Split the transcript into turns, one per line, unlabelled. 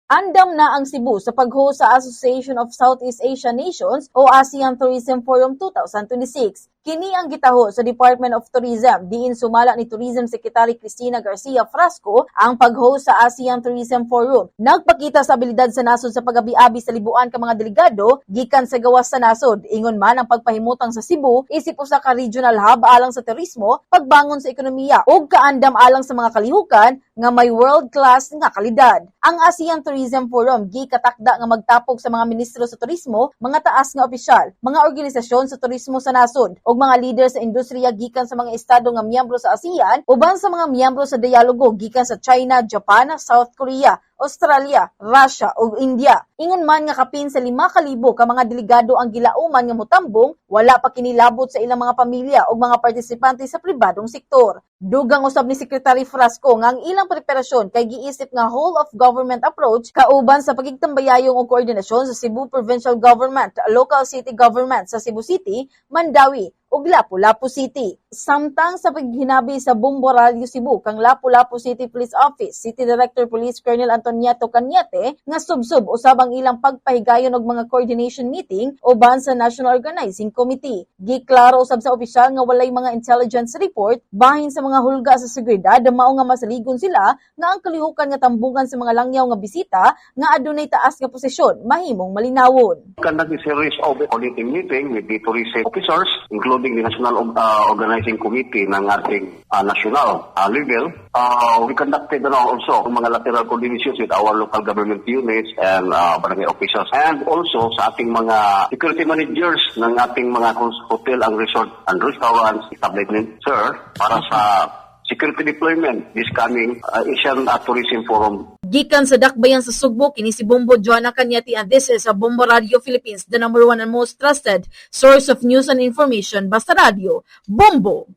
Andam na ang Cebu sa pag-host sa Association of Southeast Asia Nations o ASEAN Tourism Forum 2026. Kini ang gitaho sa Department of Tourism diin sumala ni Tourism Secretary Cristina Garcia Frasco ang pag-host sa ASEAN Tourism Forum. Nagpakita sa abilidad sa nasod sa pagabi-abi sa libuan ka mga delegado gikan sa gawas sa nasod. Ingon man ang pagpahimutang sa Cebu isip usa ka regional hub alang sa turismo, pagbangon sa ekonomiya ug kaandam alang sa mga kalihukan nga may world class nga kalidad. Ang ASEAN Tourism Forum gikatakda nga magtapok sa mga ministro sa turismo, mga taas nga opisyal, mga organisasyon sa turismo sa nasod ug mga leader sa industriya gikan sa mga estado nga miyembro sa ASEAN uban sa mga miyembro sa dialogo gikan sa China, Japan, South Korea, Australia, Russia ug India. Ingon man nga kapin sa 5,000 ka mga delegado ang gilauman nga motambong, wala pa kini labot sa ilang mga pamilya ug mga partisipante sa pribadong sektor. Dugang usab ni Secretary Frasco nga ang ilang preparasyon kay giisip nga whole of government approach kauban sa pagigtambayayong og koordinasyon sa Cebu Provincial Government, local city government sa Cebu City, Mandaue ug Lapu-Lapu City. Samtang sa paghinabi sa Bombo Radyo Cebu kang Lapu-Lapu City Police Office, City Director Police Colonel Antonieto Cañete nga subsob usab ang ilang pagpahigayon og mga coordination meeting uban sa National Organizing Committee. Giklaro usab sa opisyal nga walay mga intelligence report bahin sa mga hulga sa seguridad, mao nga masaligon sila nga ang kalihukan nga tambungan sa mga langyaw nga bisita nga adunay taas nga posisyon mahimong malinawon.
Conduct a series of coordinating meeting with the tourism officers, including the National Organizing Committee ng ating national level. We conducted also mga lateral coordinations with our local government units and barangay officials and also sa ating mga security managers ng ating mga hotel and resort and restaurants establishment, sir, para sa security deployment this coming Asian Tourism Forum.
Gikan sa Dakbayan sa Sugbo, kini si Bombo Joanna Cañete and this is a Bombo Radio Philippines, the number one and most trusted source of news and information. Basta Radio, Bombo!